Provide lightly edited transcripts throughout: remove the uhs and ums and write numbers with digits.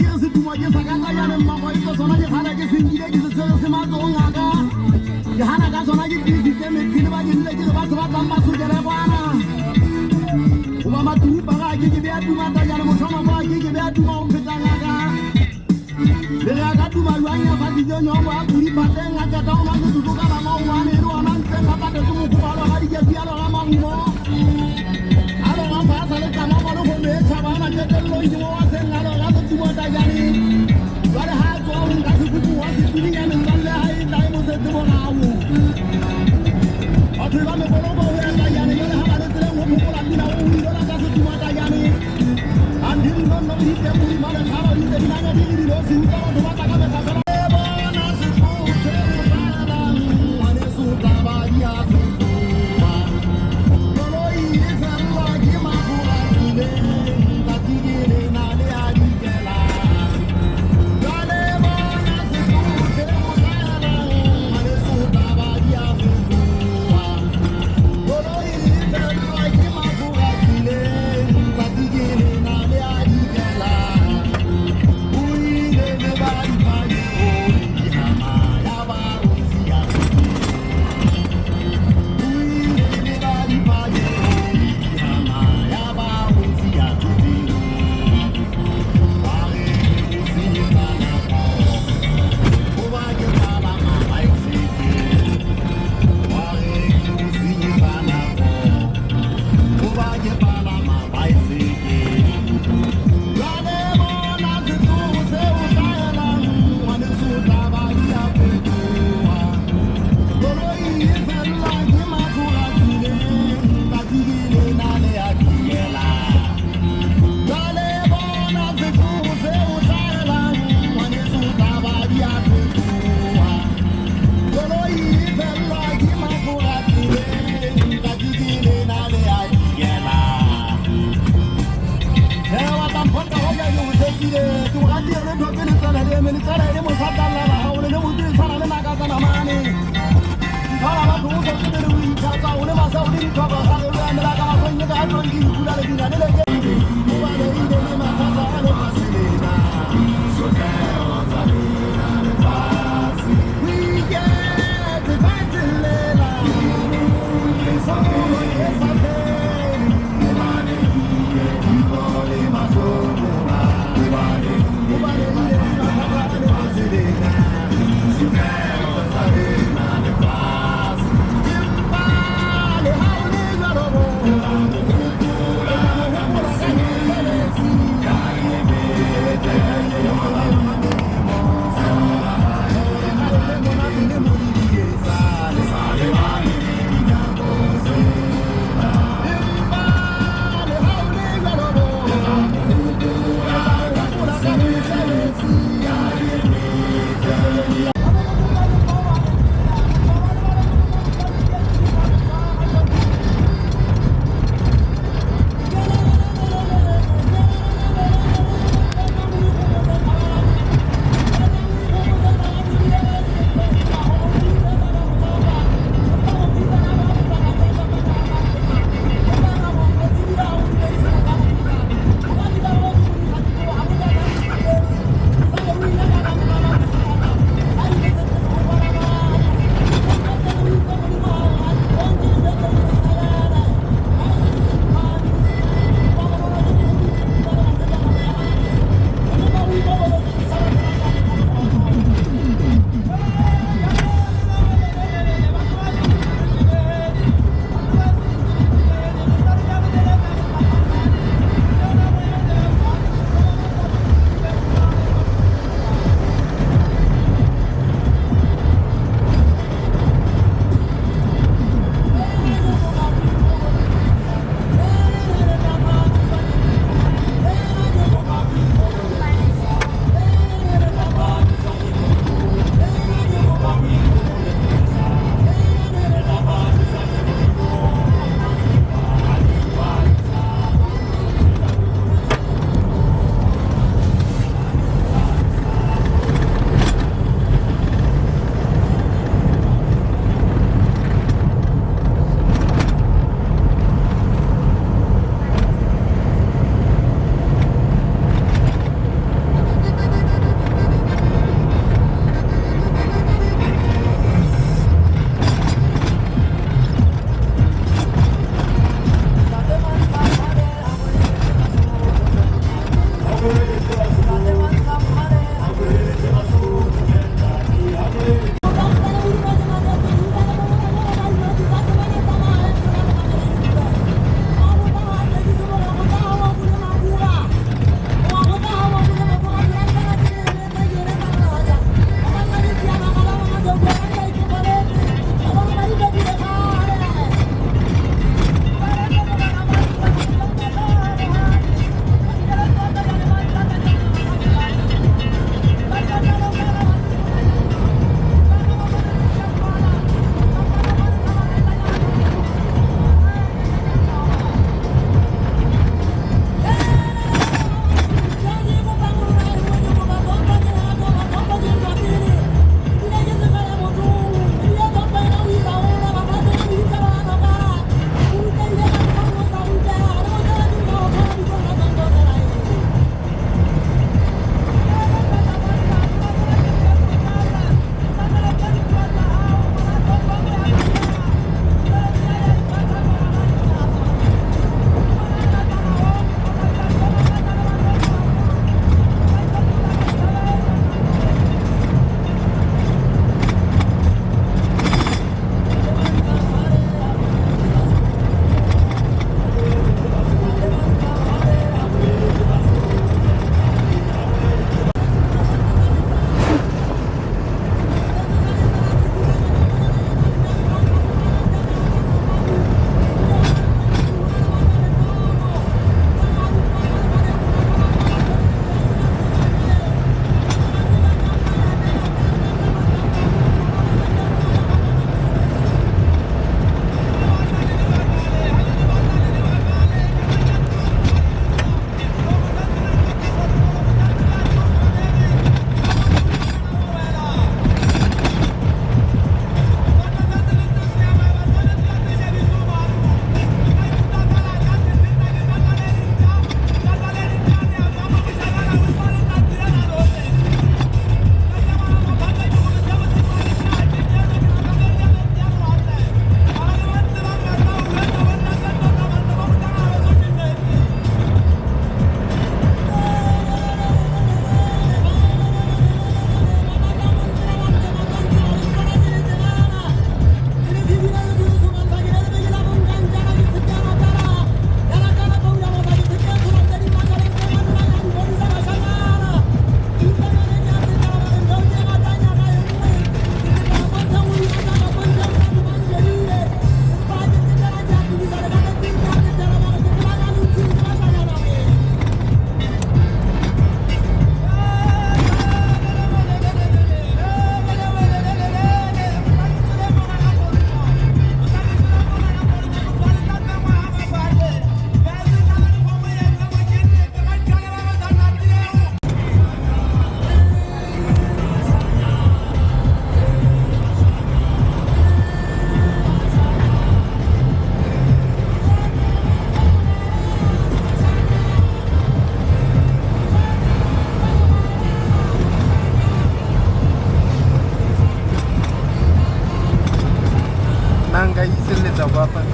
ke re setumo ke sa ka tajane mmago e tlo sona ke kgale ke se nkile ke se tshwere se matsogong a ka. Ke gana ka sona ke tiisitse methile ba ke rile ke re ba se batlang ba sokele kwana. Goba maturupa ga a ke ke be a tuma tajane mošwanoko a ke ke be a tuma go feta ngaka. Le ge a ka tuma jwang ya fa dijo nyoko a pudi phateng a qeta go nwa setoto ka la maowane e le ona ntseng a patetse mokgobalo ga dikepi a loga mahumo a loga fa a sa le tlama mo lehono e tšhabana qetellong ke mo wa seng a loga setumo tajane jwale ha a tsoa o nka sekupu wa sepilinyane metswalle ha e tla e mo setse morao batho ba mekoloko ho ya tajane jwale ha ba le tseleng ho phokola pina o ilo lata setumo tajane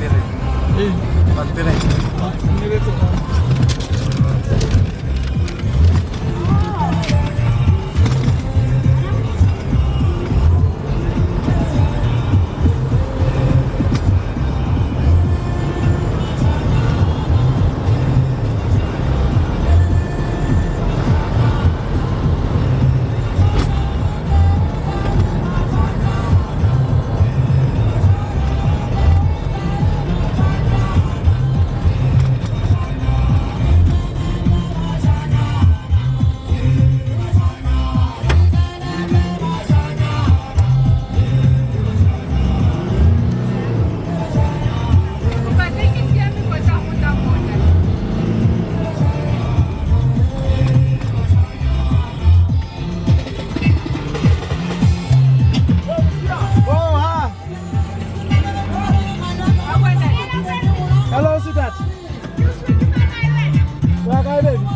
Pampiri. Pampiri. Oh, hi. Hello, sweetheart. Wa kae, baby?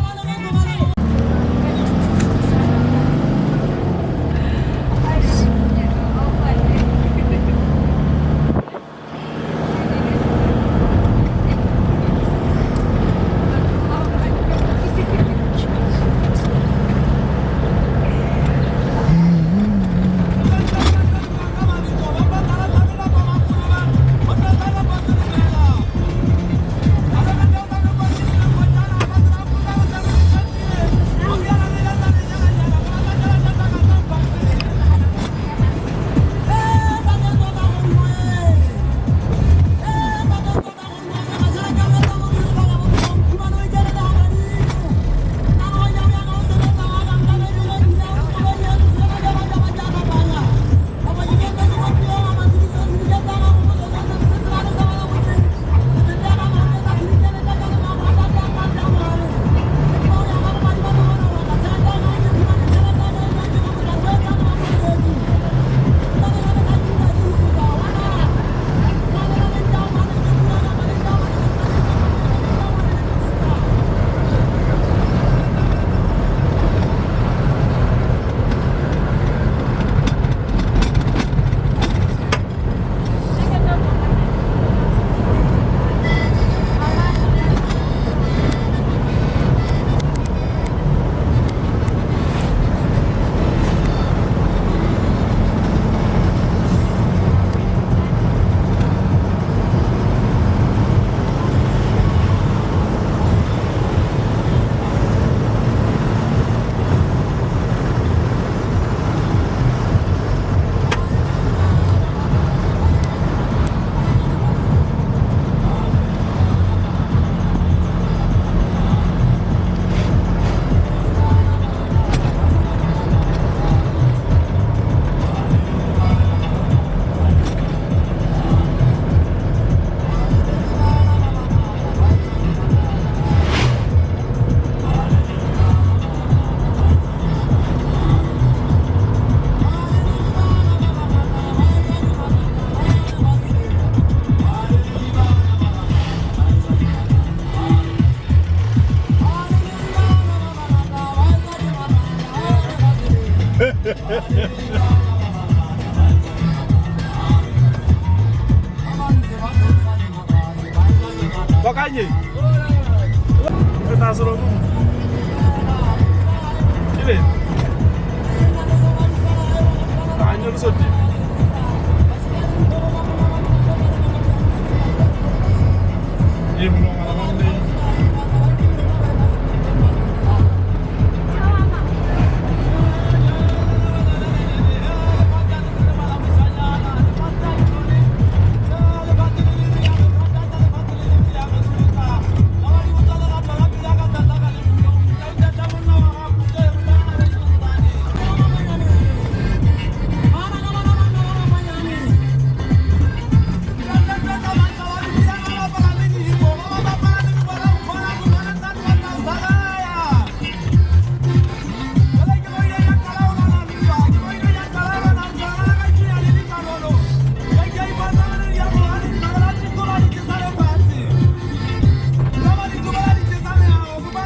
Wakanye.